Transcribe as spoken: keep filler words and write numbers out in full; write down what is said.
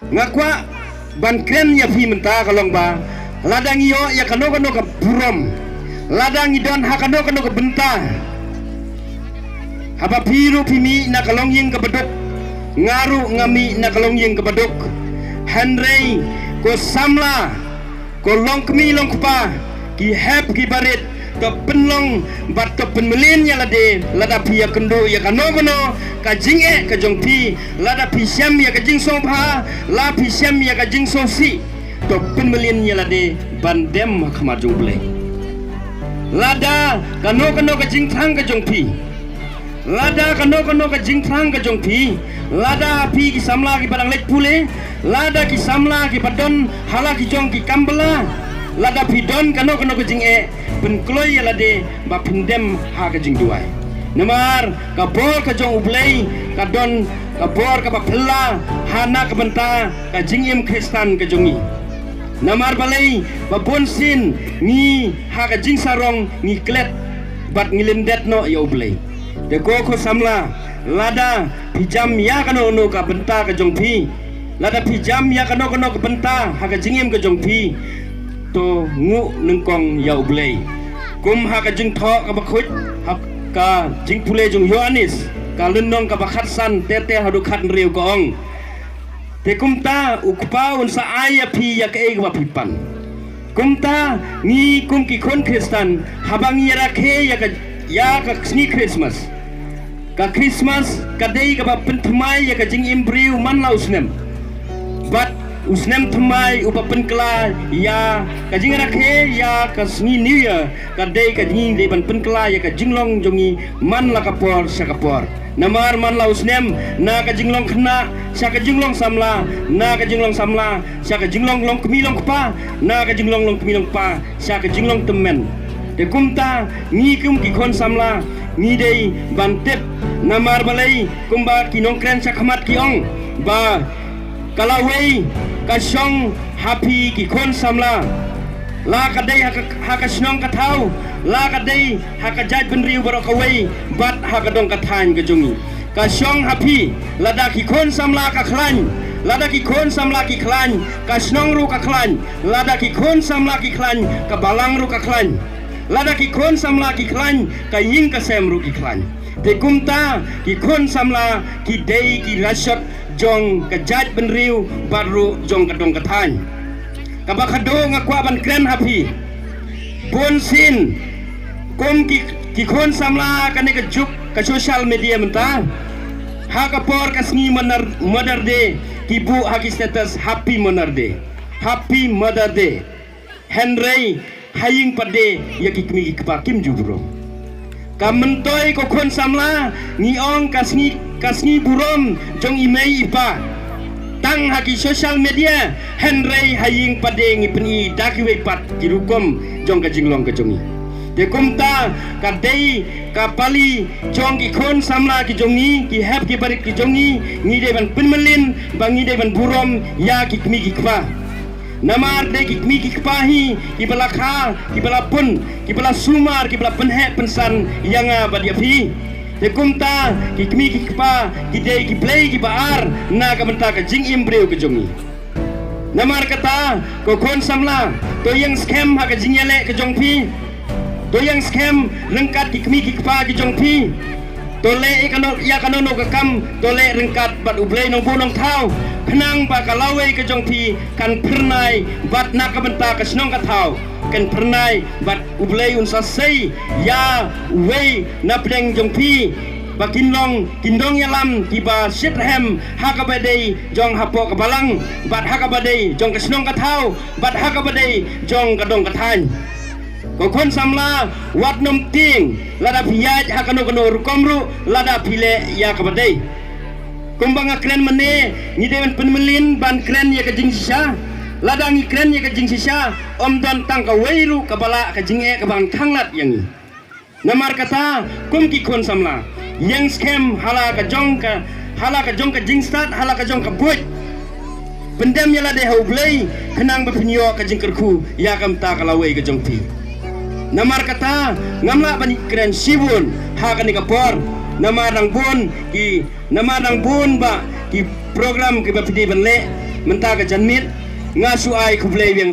Nga kwah ban kren ïa phi mynta ka long ba lada ngi ïoh ïa kano kano ka burom, lada ngi don ha kano kano ka bynta, haba phi ruh phi mih na ka longïing kaba duk, nga ruh nga mih na ka longïing kaba duk. Hynrei ko samla, ko longkmie longkpa, ki hep ki barit, to pynlong bad to pynmlien ïa lade lada phi ïakynduh ïa kano kano ka jingeh ka jong phi, lada phi shem ïa ka jingsngewbha, la phi shem ïa ka jingsngewsih, to pynmlien ïa lade ban dem ha khmat jong U Blei. Lada kano kano ka jingthrang ka jong phi, lada kano kano ka jingthrang ka jong phi, lada phi ki samla kiba dang leit pule, lada ki samla kiba don ha la ki jong ki kam bylla, lada phi don kano kano ka jingeh, pynkloi ïa lade ba phin dem ha ka jingduwai. Namar ka bor ka jong U Blei ka don ka bor kaba phylla ha na ka bynta ka jingim Khristan ka jong ngi. Namar balei ba bun sien ngi ha ka jingsarong ngi klet bad ngi lyndet noh ïa U Blei. Te ko khun samla, lada phi jam ïa kano kano ka bynta ka jong phi, lada phi jam ïa kano kano ka bynta ha ka jingim ka jong phi, to nguh nyngkong ïa U Blei. Kum ha ka jingthoh kaba khuid ha ka jingpule jong u Ïoannis, ka lynnong kaba khatsan, ter ter haduh khathynriew, ka ong: Te kumta U Kpa un sa ai ïa phi ïa kaei kaba phi pan. Kumta ngi kum ki khun Khristan, haba ngi ïarakhe ïa ka, ïa ka sngi Khristmas, ka Khristmas ka dei kaba pynthymmai ïa ka jingim briew man la u snem. Bad u snem thymmai uba pynkylla ïa ka jingrakhe ïa ka sngi New Year, ka dei ka jingdei ban pynkylla ïa ka jinglong jong ngi man la ka por sha ka por. Namar man la u snem, na ka jinglong khynnah sha ka jinglong samla, na ka jinglong samla sha ka jinglong longkmie longkpa, na ka jinglong longkmie longkpa sha ka jinglong tymmen. Te kumta ngi kum ki khun samla ngi dei ban tip. Namar balei? Kumba ki nongkren sha khmat ki ong ba ka lawei ka shong ha phi ki khun samla. La ka dei ha ka, ha ka shnong ka thaw, la ka dei ha ka jaitbynriew baroh kawei, bad ha ka dong ka thaiñ ka jong ngi. Ka shong ha phi, lada ki khun samla ka khlaiñ, lada ki khun samla ki khlaiñ, ka shnong ruh ka khlaiñ, lada ki khun samla ki khlaiñ, ka balang ruh ka khlaiñ, lada ki khun samla ki khlaiñ, ka ïing ka sem ruh ki khlaiñ. Te kumta ki khun samla ki dei ki rashot jong ka jaitbynriew bad ruh jong ka dong ka thaiñ. Kaba khadduh nga kwah ban kren ha phi. Bun sien kum ki, ki khun samla kane ka juk ka social media mynta, ha ka por ka sngi Mother-, Mother Day, ki buh ha ki status Happy Mother Day, Happy Mother Day. Hynrei ha ïing pat de ïa ki kmie ki kpa kim ju burom. Ka myntoi ko khun samla ngi ong ka sngi, ka sngi burom jong i mei i pa tang ha ki social media, hynrei ha ïing pat de ngi pyni da kiwei pat ki rukom jong ka jinglong ka jong ngi. Te kumta ka dei ka pali jong ki khun samla ki jong ngi, ki hep ki barit ki jong ngi, ngi dei ban pynmlien, ba ngi dei ban burom ïa ki kmie ki kpa. Namar dei ki kmie ki kpa hi kiba la kha, kiba la pun, kiba la sumar, kiba la pynheh pynsan ïa nga bad ïa phi. Te kumta ki kmie ki kpa ki dei ki blei kiba ar na ka bynta ka jingim briew ka jong ngi. Namar kata ko khun samla, to ïeng skhem ha ka jingïaleh ka jong phi. To ïeng skhem ryngkat ki kmie ki kpa ki jong phi. To leh ïa kano, ïa kano kano ka kam, to leh ryngkat bad U Blei Nongbuh Nongthaw, khnang ba ka lawei ka jong phi kan phyrnai bad na ka bynta ka shnong ka thaw kan phyrnai bad U Blei un sa sei ïa uwei na pdeng jong phi ba kin long, kin dong ïalam kiba shitrhem ha kaba dei jong hapoh ka balang bad ha kaba dei jong ka shnong ka thaw bad ha kaba dei jong ka dong ka thaiñ. Ko khun samla, wat nym tieng lada phi ïaid ha kano kano rukom ruh, lada phi leh ïa kaba dei. Kumba nga kren mynne, ngi dei ban pynmlien ban kren ïa ka jingshisha. Lada ngi kren ïa ka jingshisha, ym don tang kawei ruh kaba lah ka jingeh kaba ngi khanglad ïa ngi. Namar kata kum ki khun samla, ïeng skhem ha la ka jong ka, ha la ka jong ka jingstad, ha la ka jong ka buit. Pyndem ïa lade ha U Blei khnang ba phin ïoh ka jingkyrkhu ïa ka bynta ka lawei ka jong phi. Namar kata ngam lah ban kren shibun ha kane ka por. Namar dang bun ki, namar dang bun ba ki program kiba phi dei ban leh. Mynta ka janmiet nga shu ai khublei biang